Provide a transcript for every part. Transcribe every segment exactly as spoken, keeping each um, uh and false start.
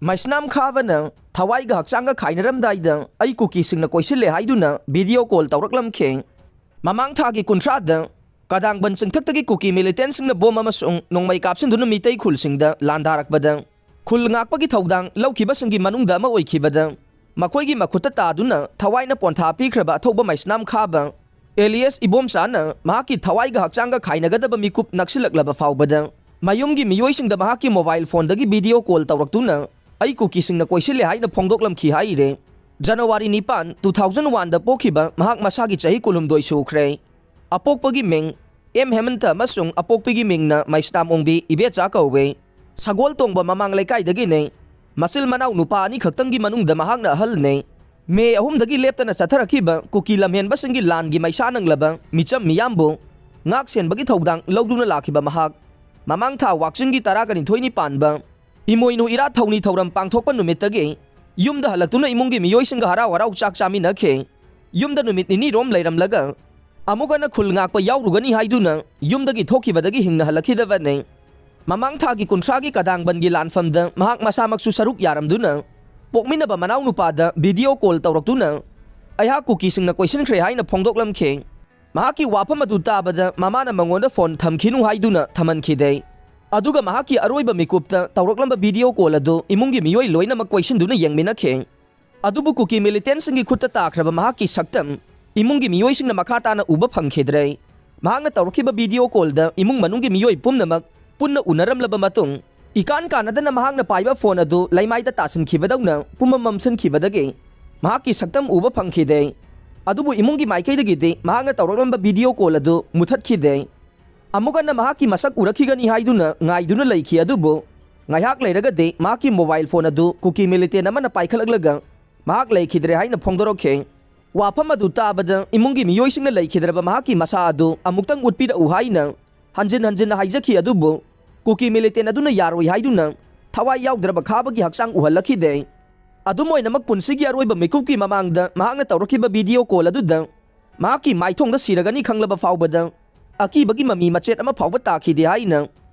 ꯃꯩꯁꯅꯥꯝ ꯈꯥꯕꯅ ꯊꯋꯥꯏꯒ ꯍꯛꯆꯥꯡꯒ ꯈꯥꯏꯅꯔꯝꯗꯥꯏꯗ ꯑꯩ ꯀꯨꯀꯤꯁꯤꯡꯅ ꯀꯣꯏꯁꯤꯜꯂꯦ ꯍꯥꯏꯗꯨꯅ video call ꯇꯧꯔꯛꯂꯝꯈꯤ꯫ ꯃꯃꯥꯡ ꯊꯥꯒꯤ ꯀꯨꯟꯊ꯭ꯔꯥꯗ ꯀꯗꯥꯡꯕꯟ ꯆꯤꯡꯊꯛꯇꯒꯤ ꯀꯨꯀꯤ ꯃꯤꯂꯤꯇꯦꯟꯁꯤꯡꯅ ꯕꯣꯝ ꯑꯃꯁꯨꯡ ꯅꯣꯡꯃꯩ ꯀꯥꯞꯁꯤꯟꯗꯨꯅ ꯃꯤꯇꯩ ꯈꯨꯜꯁꯤꯡꯗ ꯂꯥꯟꯗꯥꯔꯛꯄꯗ ꯈꯨꯜ ꯉꯥꯛꯄꯒꯤ ꯊꯧꯗꯥꯡ ꯂꯧꯈꯤꯕꯁꯤꯡꯒꯤ ꯃꯅꯨꯡꯗ ꯑꯃ ꯑꯣꯏꯈꯤꯕꯗ ꯃꯈꯣꯏꯒꯤ ꯃꯈꯨꯠꯇ ꯇꯥꯗꯨꯅ ꯊꯋꯥꯏꯅ ꯄꯣꯟꯊꯥ ꯄꯤꯈ꯭ꯔꯕ ꯑꯊꯧꯕ ꯃꯩꯁꯅꯥꯝ ꯈꯥꯕ ꯑꯦꯂꯤꯌꯁ ꯏꯕꯣꯝꯆꯥꯅ ꯃꯍꯥꯛꯀꯤ ꯊꯋꯥꯏꯒ ꯍꯛꯆꯥꯡꯒ ꯈꯥꯏꯅꯒꯗꯕ ꯃꯤꯀꯨꯞ ꯅꯛꯁꯤꯜꯂꯛꯂꯕ ꯐꯥꯎꯕꯗ ꯃꯌꯨꯝꯒꯤ ꯃꯤꯑꯣꯏꯁꯤꯡꯗ ꯃꯍꯥꯛꯀꯤ ꯃꯣꯕꯥꯏꯜ ꯐꯣꯟꯗꯒꯤ ꯚꯤꯗꯤꯑꯣ ꯀꯣꯜ ꯇꯧꯔꯛꯇꯨꯅ ꯑꯩ ꯀꯨꯀꯤꯁꯤꯡꯅ ꯀꯣꯏꯁꯤꯜꯂꯦ ꯍꯥꯏꯅ ꯐꯣꯡꯗꯣꯛꯂꯝꯈꯤ ꯍꯥꯏꯔꯦ꯫ ꯖꯅꯋꯥꯔꯤ ꯅꯤꯄꯥꯟ, two thousand one ꯗ ꯄꯣꯛꯈꯤꯕ ꯃꯍꯥꯛ ꯃꯁꯥꯒꯤ ꯆꯍꯤ ꯀꯨꯟꯍꯨꯝꯗꯣꯏ ꯁꯨꯈ꯭ꯔꯦ꯫ ꯑꯄꯣꯛꯄꯒꯤ ꯃꯤꯡ ꯑꯦꯝ ꯍꯦꯃꯟꯇ ꯑꯃꯁꯨꯡ ꯑꯄꯣꯛꯄꯤꯒꯤ ꯃꯤꯡꯅ ꯃꯩꯁꯅꯥꯝ ꯑꯣꯡꯕꯤ ꯏꯕꯦꯆꯥ ꯀꯧꯋꯦ꯫ ꯁꯒꯣꯜ ꯇꯣꯡꯕ ꯃꯃꯥꯡ ꯂꯩꯀꯥꯏꯗꯒꯤꯅꯦ꯫ ꯃꯆꯤꯜ ꯃꯅꯥꯎ ꯅꯨꯄꯥ ꯑꯅꯤꯈꯛꯇꯪꯒꯤ ꯃꯅꯨꯡꯗ ꯃꯍꯥꯛꯅ ꯑꯍꯜꯅꯦ꯫ ꯃꯦ ꯑꯍꯨꯝꯗꯒꯤ ꯂꯦꯞꯇꯅ ꯆꯠꯊꯔꯛꯈꯤꯕ ꯀꯨꯀꯤ ꯂꯝꯍꯦꯟꯕꯁꯤꯡꯒꯤ ꯂꯥꯟꯒꯤ ꯃꯩꯁꯥ ꯅꯪꯂꯕ ꯃꯤꯆꯝ ꯃꯤꯌꯥꯝꯕꯨ ꯉꯥꯛ ꯁꯦꯟꯕꯒꯤ ꯊꯧꯗꯥꯡ ꯂꯧꯗꯨꯅ ꯂꯥꯛꯈꯤꯕ ꯃꯍꯥꯛ ꯃꯃꯥꯡ ꯊꯥ ꯋꯥꯛꯆꯤꯡꯒꯤ ꯇꯔꯥꯒ ꯅꯤꯊꯣꯏꯅꯤ ꯄꯥꯟꯕ ꯏꯃꯣꯏꯅꯨ ꯏꯔꯥꯠ ꯊꯧꯅꯤ ꯊꯧꯔꯝ ꯄꯥꯡꯊꯣꯛꯄ ꯅꯨꯃꯤꯠꯇꯒꯤ ꯌꯨꯝꯗ ꯍꯜꯂꯛꯇꯨꯅ ꯏꯃꯨꯡꯒꯤ ꯃꯤꯑꯣꯏꯁꯤꯡꯒ ꯍꯔꯥꯎ ꯍꯔꯥꯎ ꯆꯥꯛ ꯆꯥꯃꯤꯟꯅꯈꯤ꯫ ꯌꯨꯝꯗ ꯅꯨꯃꯤꯠ ꯅꯤꯅꯤ ꯔꯣꯝ ꯂꯩꯔꯝꯂꯒ ꯑꯃꯨꯛ ꯍꯟꯅ ꯈꯨꯜ ꯉꯥꯛꯄ ꯌꯥꯎꯔꯨꯒꯅꯤ ꯍꯥꯏꯗꯨꯅ ꯌꯨꯝꯗꯒꯤ ꯊꯣꯛꯈꯤꯕꯗꯒꯤ ꯍꯤꯡꯅ ꯍꯜꯂꯛꯈꯤꯗꯕꯅꯤ꯫ ꯃꯃꯥꯡ ꯊꯥꯒꯤ ꯀꯨꯟꯊ꯭ꯔꯥꯒꯤ ꯀꯗꯥꯡꯕꯟꯒꯤ ꯂꯥꯟꯐꯝꯗ ꯃꯍꯥꯛ ꯃꯁꯥꯃꯛꯁꯨ ꯁꯔꯨꯛ ꯌꯥꯔꯝꯗꯨꯅ ꯄꯣꯛꯃꯤꯟꯅꯕ ꯃꯅꯥꯎꯅꯨꯄꯥꯗ ꯚꯤꯗꯤꯑꯣ ꯀꯣꯜ ꯇꯧꯔꯛꯇꯨꯅ ꯑꯩꯍꯥꯛ ꯀꯨꯀꯤꯁꯤꯡꯅ ꯀꯣꯏꯁꯤꯟꯈ꯭ꯔꯦ ꯍꯥꯏꯅ ꯐꯣꯡꯗꯣꯛꯂꯝꯈꯤ꯫ ꯃꯍꯥꯛꯀꯤ ꯋꯥꯐꯝ ꯑꯗꯨ ꯇꯥꯕꯗ ꯃꯃꯥꯅ ꯃꯉꯣꯟꯗ ꯐꯣꯟ ꯊꯝꯈꯤꯅꯨ ꯍꯥꯏꯗꯨꯅ ꯊꯝꯍꯟꯈꯤꯗꯦ꯫ ꯑꯗꯨꯒ ꯃꯍꯥꯛꯀꯤ ꯑꯔꯣꯏꯕ ꯃꯤꯀꯨꯞꯇ ꯇꯧꯔꯛꯂꯝꯕ ꯚꯤꯗꯤꯑꯣ ꯀꯣꯜ ꯑꯗꯨ ꯏꯃꯨꯡꯒꯤ ꯃꯤꯑꯣꯏ ꯂꯣꯏꯅꯃꯛ ꯀꯣꯏꯁꯤꯟꯗꯨꯅ ꯌꯦꯡꯃꯤꯟꯅꯈꯤ꯫ ꯑꯗꯨꯕꯨ ꯀꯨꯀꯤ ꯃꯤꯂꯤꯇꯦꯟꯁꯤꯡꯒꯤ ꯈꯨꯠꯇ ꯇꯥꯈ꯭ꯔꯕ ꯃꯍꯥꯛꯀꯤ ꯁꯛꯇꯝ ꯏꯃꯨꯡꯒꯤ ꯃꯤꯑꯣꯏꯁꯤꯡꯅ ꯃꯈꯥ ꯇꯥꯅ ꯎꯕ ꯐꯪꯈꯤꯗ꯭ꯔꯦ꯫ ꯃꯍꯥꯛꯅ ꯇꯧꯔꯛꯈꯤꯕ ꯚꯤꯗꯤꯑꯣ ꯀꯣꯜꯗ ꯏꯃꯨꯡ ꯃꯅꯨꯡꯒꯤ ꯃꯤꯑꯣꯏ ꯄꯨꯝꯅꯃꯛ ꯄꯨꯟꯅ ꯎꯅꯔꯝꯂꯕ ꯃꯇꯨꯡ, ꯏꯀꯥꯟ ꯀꯥꯟꯅꯗꯅ ꯃꯍꯥꯛꯅ ꯄꯥꯏꯕ ꯐꯣꯟ ꯑꯗꯨ ꯂꯩꯃꯥꯏꯗ ꯇꯥꯁꯤꯟꯈꯤꯕꯗꯧꯅ ꯄꯨꯝꯃꯝ ꯃꯝꯁꯤꯟꯈꯤꯕꯗꯒꯤ ꯃꯍꯥꯛꯀꯤ ꯁꯛꯇꯝ ꯎꯕ ꯐꯪꯈꯤꯗꯦ꯫ ꯑꯗꯨꯕꯨ ꯏꯃꯨꯡꯒꯤ ꯃꯥꯏꯀꯩꯗꯒꯤꯗꯤ ꯃꯍꯥꯛꯅ ꯇꯧꯔꯛꯂꯝꯕ ꯚꯤꯗꯤꯑꯣ ꯀꯣꯜ ꯑꯗꯨ ꯃꯨꯊꯠꯈꯤꯗꯦ꯫ ꯑꯃꯨꯛ ꯍꯟꯅ ꯃꯍꯥꯛꯀꯤ ꯃꯁꯛ ꯎꯔꯛꯈꯤꯒꯅꯤ ꯍꯥꯏꯗꯨꯅ ꯉꯥꯏꯗꯨꯅ ꯂꯩꯈꯤ, ꯑꯗꯨꯕꯨ ꯉꯥꯏꯍꯥꯛ ꯂꯩꯔꯒꯗꯤ ꯃꯍꯥꯛꯀꯤ ꯃꯣꯕꯥꯏꯜ ꯐꯣꯟ ꯑꯗꯨ ꯀꯨꯀꯤ ꯃꯤꯂꯤꯇꯦꯟ ꯑꯃꯅ ꯄꯥꯏꯈꯠꯂꯛꯂꯒ ꯃꯍꯥꯛ ꯂꯩꯈꯤꯗ꯭ꯔꯦ ꯍꯥꯏꯅ ꯐꯣꯡꯗꯣꯔꯛꯈꯤ꯫ ꯋꯥꯐꯝ ꯑꯗꯨ ꯇꯥꯕꯗ ꯏꯃꯨꯡꯒꯤ ꯃꯤꯑꯣꯏꯁꯤꯡꯅ ꯂꯩꯈꯤꯗ꯭ꯔꯕ ꯃꯍꯥꯛꯀꯤ ꯃꯁꯥ ꯑꯗꯨ ꯑꯃꯨꯛꯇꯪ ꯎꯠꯄꯤꯔꯛꯎ ꯍꯥꯏꯅ ꯍꯟꯖꯤꯟ ꯍꯟꯖꯤꯟꯅ ꯍꯥꯏꯖꯈꯤ, ꯑꯗꯨꯕꯨ ꯀꯨꯀꯤ ꯃꯤꯂꯤꯇꯦꯟ ꯑꯗꯨꯅ ꯌꯥꯔꯣꯏ ꯍꯥꯏꯗꯨꯅ ꯊꯋꯥꯏ ꯌꯥꯎꯗ꯭ꯔꯕ ꯈꯥꯕꯒꯤ ꯍꯛꯆꯥꯡ ꯎꯍꯜꯂꯛꯈꯤꯗꯦ꯫ ꯑꯗꯨꯝ ꯑꯣꯏꯅꯃꯛ ꯄꯨꯟꯁꯤꯒꯤ ꯑꯔꯣꯏꯕ ꯃꯤꯀꯨꯞꯀꯤ ꯃꯃꯥꯡꯗ ꯃꯍꯥꯛꯅ ꯇꯧꯔꯛꯈꯤꯕ ꯚꯤꯗꯤꯑꯣ ꯀꯣꯜ ꯑꯗꯨꯗ ꯃꯍꯥꯛꯀꯤ ꯃꯥꯏꯊꯣꯡꯗ ꯁꯤꯔꯒꯅꯤ ꯈꯪꯂꯕ ꯐꯥꯎꯕꯗ ꯑꯀꯤꯕꯒꯤ ꯃꯃꯤ ꯃꯆꯦꯠ ꯑꯃ ꯐꯥꯎꯕ ꯇꯥꯈꯤꯗꯦ ꯍꯥꯏꯅ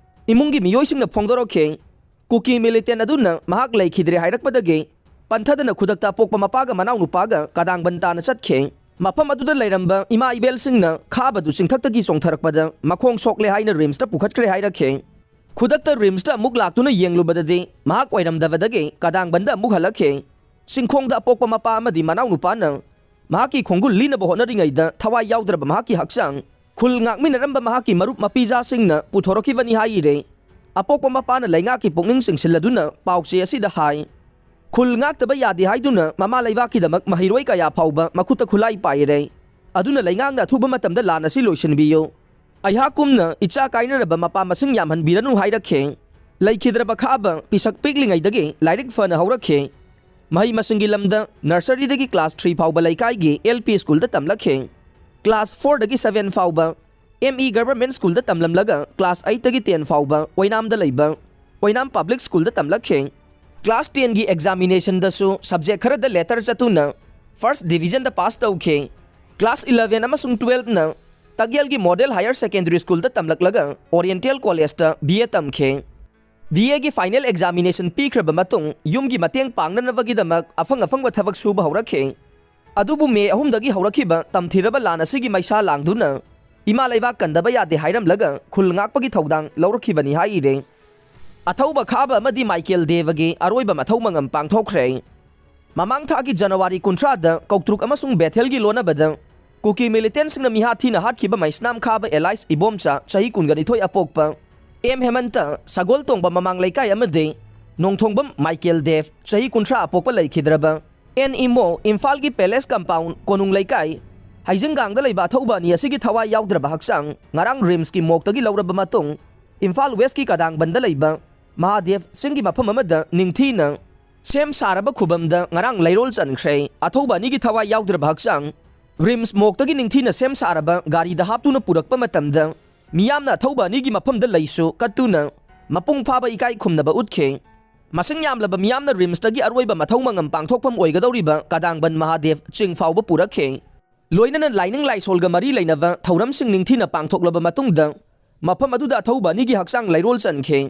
ꯏꯃꯨꯡꯒꯤ ꯃꯤꯑꯣꯏꯁꯤꯡꯅ ꯐꯣꯡꯗꯣꯔꯛꯈꯤ꯫ ꯀꯨꯀꯤ ꯃꯤꯂꯤꯇꯦꯟ ꯑꯗꯨꯅ ꯃꯍꯥꯛ ꯂꯩꯈꯤꯗ꯭ꯔꯦ ꯍꯥꯏꯔꯛꯄꯗꯒꯤ ꯄꯟꯊꯗꯅ ꯈꯨꯗꯛꯇ ꯑꯄꯣꯛꯄ ꯃꯄꯥꯒ ꯃꯅꯥꯎꯅꯨꯄꯥꯒ ꯀꯗꯥꯡꯕꯟ ꯇꯥꯅ ꯆꯠꯈꯤ꯫ ꯃꯐꯝ ꯑꯗꯨꯗ ꯂꯩꯔꯝꯕ ꯏꯃꯥ ꯏꯕꯦꯜꯁꯤꯡꯅ ꯈꯥꯕꯗꯨ ꯆꯤꯡꯊꯛꯇꯒꯤ ꯆꯣꯡꯊꯔꯛꯄꯗ ꯃꯈꯣꯡ ꯁꯣꯛꯂꯦ ꯍꯥꯏꯅ ꯔꯤꯝꯁꯇ ꯄꯨꯈꯠꯈ꯭ꯔꯦ ꯍꯥꯏꯔꯛꯈꯤ꯫ ꯈꯨꯗꯛꯇ ꯔꯤꯝꯁꯇ ꯑꯃꯨꯛ ꯂꯥꯛꯇꯨꯅ ꯌꯦꯡꯂꯨꯕꯗꯗꯤ ꯃꯍꯥꯛ ꯑꯣꯏꯔꯝꯗꯕꯗꯒꯤ ꯀꯗꯥꯡꯕꯟꯗ ꯑꯃꯨꯛ ꯍꯜꯂꯛꯈꯤ꯫ ꯆꯤꯡꯈꯣꯡꯗ ꯑꯄꯣꯛꯄ ꯃꯄꯥ ꯑꯃꯗꯤ ꯃꯅꯥꯎꯅꯨꯄꯥꯅ ꯃꯍꯥꯛꯀꯤ ꯈꯣꯡꯒꯨꯜ ꯂꯤꯅꯕ ꯍꯣꯠꯅꯔꯤꯉꯩꯗ ꯊꯋꯥꯏ ꯌꯥꯎꯗ꯭ꯔꯕ ꯃꯍꯥꯛꯀꯤ ꯍꯛꯆꯥꯡ ꯈꯨꯜ ꯉꯥꯛꯃꯤꯟꯅꯔꯝꯕ ꯃꯍꯥꯛꯀꯤ ꯃꯔꯨꯞ ꯃꯄꯤꯖꯥꯁꯤꯡꯅ ꯄꯨꯊꯣꯔꯛꯈꯤꯕꯅꯤ ꯍꯥꯏꯔꯦ꯫ ꯑꯄꯣꯛꯄ ꯃꯄꯥꯅ ꯂꯩꯉꯥꯛꯀꯤ ꯄꯨꯛꯅꯤꯡ ꯆꯤꯡꯁꯤꯜꯂꯗꯨꯅ ꯄꯥꯎꯆꯦ ꯑꯁꯤꯗ ꯍꯥꯏ, ꯈꯨꯜ ꯉꯥꯛꯇꯕ ꯌꯥꯗꯦ ꯍꯥꯏꯗꯨꯅ ꯃꯃꯥ ꯂꯩꯕꯥꯛꯀꯤꯗꯃꯛ ꯃꯍꯩꯔꯣꯏ ꯀꯌꯥ ꯐꯥꯎꯕ ꯃꯈꯨꯠꯇ ꯈꯨꯠꯂꯥꯏ ꯄꯥꯏꯔꯦ꯫ ꯑꯗꯨꯅ ꯂꯩꯉꯥꯛꯅ ꯑꯊꯨꯕ ꯃꯇꯝꯗ ꯂꯥꯟ ꯑꯁꯤ ꯂꯣꯏꯁꯤꯟꯕꯤꯌꯨ꯫ ꯑꯩꯍꯥꯛꯀꯨꯝꯅ ꯏꯆꯥ ꯀꯥꯏꯅꯔꯕ ꯃꯄꯥ ꯃꯁꯤꯡ ꯌꯥꯝꯍꯟꯕꯤꯔꯅꯨ ꯍꯥꯏꯔꯛꯈꯤ꯫ ꯂꯩꯈꯤꯗ꯭ꯔꯕ ꯈꯥꯕ ꯄꯤꯁꯛ ꯄꯤꯛꯂꯤꯉꯩꯗꯒꯤ ꯂꯥꯏꯔꯤꯛ ꯐꯅ ꯍꯧꯔꯛꯈꯤ꯫ ꯃꯍꯩ ꯃꯁꯤꯡꯒꯤ ꯂꯝꯗ ꯅꯔꯁꯔꯤꯗꯒꯤ ꯀ꯭ꯂꯥꯁ ꯊ꯭ꯔꯤ ꯐꯥꯎꯕ ꯂꯩꯀꯥꯏꯒꯤ ꯑꯦꯜ ꯄꯤ ꯁ꯭ꯀꯨꯜꯗ ꯇꯝꯂꯛꯈꯤ꯫ ꯀ꯭ꯂꯥꯁ ꯐꯣꯔꯗꯒꯤ ꯁꯚꯦꯟ ꯐꯥꯎꯕ ꯑꯦꯝ ꯏ ꯒꯚꯔꯟꯃꯦꯟꯠ ꯁ꯭ꯀꯨꯜꯗ ꯇꯝꯂꯝꯂꯒ ꯀ꯭ꯂꯥꯁ ꯑꯩꯠꯇꯒꯤ ꯇꯦꯟ ꯐꯥꯎꯕ ꯑꯣꯏꯅꯥꯝꯗ ꯂꯩꯕ ꯑꯣꯏꯅꯥꯝ ꯄꯕ꯭ꯂꯤꯛ ꯁ꯭ꯀꯨꯜꯗ ꯇꯝꯂꯛꯈꯤ꯫ ꯀ꯭ꯂꯥꯁ ꯇꯦꯟꯒꯤ ꯑꯦꯛꯖꯥꯃꯤꯅꯦꯁꯟꯗꯁꯨ ꯁꯕꯖꯦꯛ ꯈꯔꯗ ꯂꯦꯇꯔ ꯆꯠꯇꯨꯅ ꯐꯥꯔꯁ ꯗꯤꯕꯤꯖꯟꯗ ꯄꯥꯁ ꯇꯧꯈꯤ꯫ ꯀ꯭ꯂꯥꯁ ꯏꯂꯚꯦꯟ ꯑꯃꯁꯨꯡ ꯇꯨꯋꯦꯜꯞꯅ ꯇꯥꯛꯌꯦꯜꯒꯤ ꯃꯣꯗꯦꯜ ꯍꯥꯌꯔ ꯁꯦꯀꯦꯟꯗꯔꯤ ꯁ꯭ꯀꯨꯜꯗ ꯇꯝꯂꯛꯂꯒ ꯑꯣꯔꯤꯌꯦꯟꯇꯦꯜ ꯀꯣꯂꯦꯖꯇ ꯕꯤ ꯑꯦ ꯇꯝꯈꯤ꯫ ꯕꯤ ꯑꯦꯒꯤ ꯐꯥꯏꯅꯦꯜ ꯑꯦꯛꯖꯥꯃꯤꯅꯦꯁꯟ ꯄꯤꯈ꯭ꯔꯕ ꯃꯇꯨꯡ ꯌꯨꯝꯒꯤ ꯃꯇꯦꯡ ꯄꯥꯡꯅꯅꯕꯒꯤꯗꯃꯛ ꯑꯐꯪ ꯑꯐꯪꯕ ꯊꯕꯛ ꯁꯨꯕ ꯍꯧꯔꯛꯈꯤ꯫ ꯑꯗꯨꯕꯨ ꯃꯦ ꯑꯍꯨꯝꯗꯒꯤ ꯍꯧꯔꯛꯈꯤꯕ ꯇꯝꯊꯤꯔꯕ ꯂꯥꯟ ꯑꯁꯤꯒꯤ ꯃꯩꯁꯥ ꯂꯥꯡꯗꯨꯅ ꯏꯃꯥ ꯂꯩꯕꯥꯛ ꯀꯟꯗꯕ ꯌꯥꯗꯦ ꯍꯥꯏꯔꯝꯂꯒ ꯈꯨꯜ ꯉꯥꯛꯄꯒꯤ ꯊꯧꯗꯥꯡ ꯂꯧꯔꯛꯈꯤꯕꯅꯤ ꯍꯥꯏꯔꯦ꯫ ꯑꯊꯧꯕ ꯈꯥꯕ ꯑꯃꯗꯤ ꯃꯥꯏꯀꯦꯜ ꯗꯦꯕꯒꯤ ꯑꯔꯣꯏꯕ ꯃꯊꯧ ꯃꯉꯝ ꯄꯥꯡꯊꯣꯛꯈ꯭ꯔꯦ꯫ ꯃꯃꯥꯡ ꯊꯥꯒꯤ ꯖꯅꯋꯥꯔꯤ ꯀꯨꯟꯊ꯭ꯔꯥꯗ ꯀꯧꯇ꯭ꯔꯨꯛ ꯑꯃꯁꯨꯡ ꯕꯦꯊꯦꯜꯒꯤ ꯂꯣꯟꯅꯕꯗ ꯀꯨꯀꯤ ꯃꯤꯂꯤꯇꯦꯟꯁꯤꯡꯅ ꯃꯤꯍꯥꯠ ꯊꯤꯅ ꯍꯥꯠꯈꯤꯕ ꯃꯩꯁꯅꯥꯝ ꯈꯥꯕ ꯑꯦꯂꯥꯏꯁ ꯏꯕꯣꯝꯆꯥ, ꯆꯍꯤ ꯀꯨꯟꯒ ꯅꯤꯊꯣꯏ ꯑꯄꯣꯛꯄ, ꯑꯦꯝ ꯍꯦꯃꯟꯇ, ꯁꯒꯣꯜ ꯇꯣꯡꯕ ꯃꯃꯥꯡ ꯂꯩꯀꯥꯏ, ꯑꯃꯗꯤ ꯅꯣꯡꯊꯣꯡꯕꯝ ꯃꯥꯏꯀꯦꯜ ꯗꯦꯕ, ꯆꯍꯤ ꯀꯨꯟꯊ꯭ꯔꯥ ꯑꯄꯣꯛꯄ, ꯂꯩꯈꯤꯗ꯭ꯔꯕ ꯑꯦꯟ ꯏꯃꯣ, ꯏꯝꯐꯥꯜꯒꯤ ꯄꯦꯂꯦꯁ ꯀꯝꯄꯥꯎꯟ ꯀꯣꯅꯨꯡ ꯂꯩꯀꯥꯏ ꯍꯩꯖꯤꯡꯒꯥꯡꯗ ꯂꯩꯕ ꯑꯊꯧꯕ ꯑꯅꯤ ꯑꯁꯤꯒꯤ ꯊꯋꯥꯏ ꯌꯥꯎꯗ꯭ꯔꯕ ꯍꯛꯆꯥꯡ ꯉꯔꯥꯡ ꯔꯤꯝꯁꯀꯤ ꯃꯣꯛꯇꯒꯤ ꯂꯧꯔꯕ ꯃꯇꯨꯡ ꯏꯝꯐꯥꯜ ꯋꯦꯁꯀꯤ ꯀꯗꯥꯡꯕꯟꯗ ꯂꯩꯕ ꯃꯍꯥꯗꯦꯕ ꯆꯤꯡꯒꯤ ꯃꯐꯝ ꯑꯃꯗ ꯅꯤꯡꯊꯤꯅ ꯁꯦꯝ ꯁꯥꯔꯕ ꯈꯨꯕꯝꯗ ꯉꯔꯥꯡ ꯂꯩꯔꯣꯜ ꯆꯟꯈ꯭ꯔꯦ꯫ ꯑꯊꯧꯕ ꯑꯅꯤꯒꯤ ꯊꯋꯥꯏ ꯌꯥꯎꯗ꯭ꯔꯕ ꯍꯛꯆꯥꯡ ꯔꯤꯝꯁ ꯃꯣꯛꯇꯒꯤ ꯅꯤꯡꯊꯤꯅ ꯁꯦꯝ ꯁꯥꯔꯕ ꯒꯥꯔꯤꯗ ꯍꯥꯞꯇꯨꯅ ꯄꯨꯔꯛꯄ ꯃꯇꯝꯗ ꯃꯤꯌꯥꯝꯅ ꯑꯊꯧꯕ ꯑꯅꯤꯒꯤ ꯃꯐꯝꯗ ꯂꯩꯁꯨ ꯀꯠꯇꯨꯅ ꯃꯄꯨꯡ ꯐꯥꯕ ꯏꯀꯥꯏ ꯈꯨꯝꯅꯕ ꯎꯠꯈꯤ꯫ ꯃꯁꯤꯡ ꯌꯥꯝꯂꯕ ꯃꯤꯌꯥꯝꯅ ꯔꯤꯝꯁꯇꯒꯤ ꯑꯔꯣꯏꯕ ꯃꯊꯧ ꯃꯉꯝ ꯄꯥꯡꯊꯣꯛꯐꯝ ꯑꯣꯏꯒꯗꯧꯔꯤꯕ ꯀꯗꯥꯡꯕꯟ ꯃꯍꯥꯗꯦꯕ ꯆꯤꯡ ꯐꯥꯎꯕ ꯄꯨꯔꯛꯈꯤ꯫ ꯂꯣꯏꯅꯅ ꯂꯥꯏꯅꯤꯡ ꯂꯥꯏꯁꯣꯜꯒ ꯃꯔꯤ ꯂꯩꯅꯕ ꯊꯧꯔꯝꯁꯤꯡ ꯅꯤꯡꯊꯤꯅ ꯄꯥꯡꯊꯣꯛꯂꯕ ꯃꯇꯨꯡꯗ ꯃꯐꯝ ꯑꯗꯨꯗ ꯑꯊꯧꯕ ꯑꯅꯤꯒꯤ ꯍꯛꯆꯥꯡ ꯂꯩꯔꯣꯜ ꯆꯟꯈꯤ꯫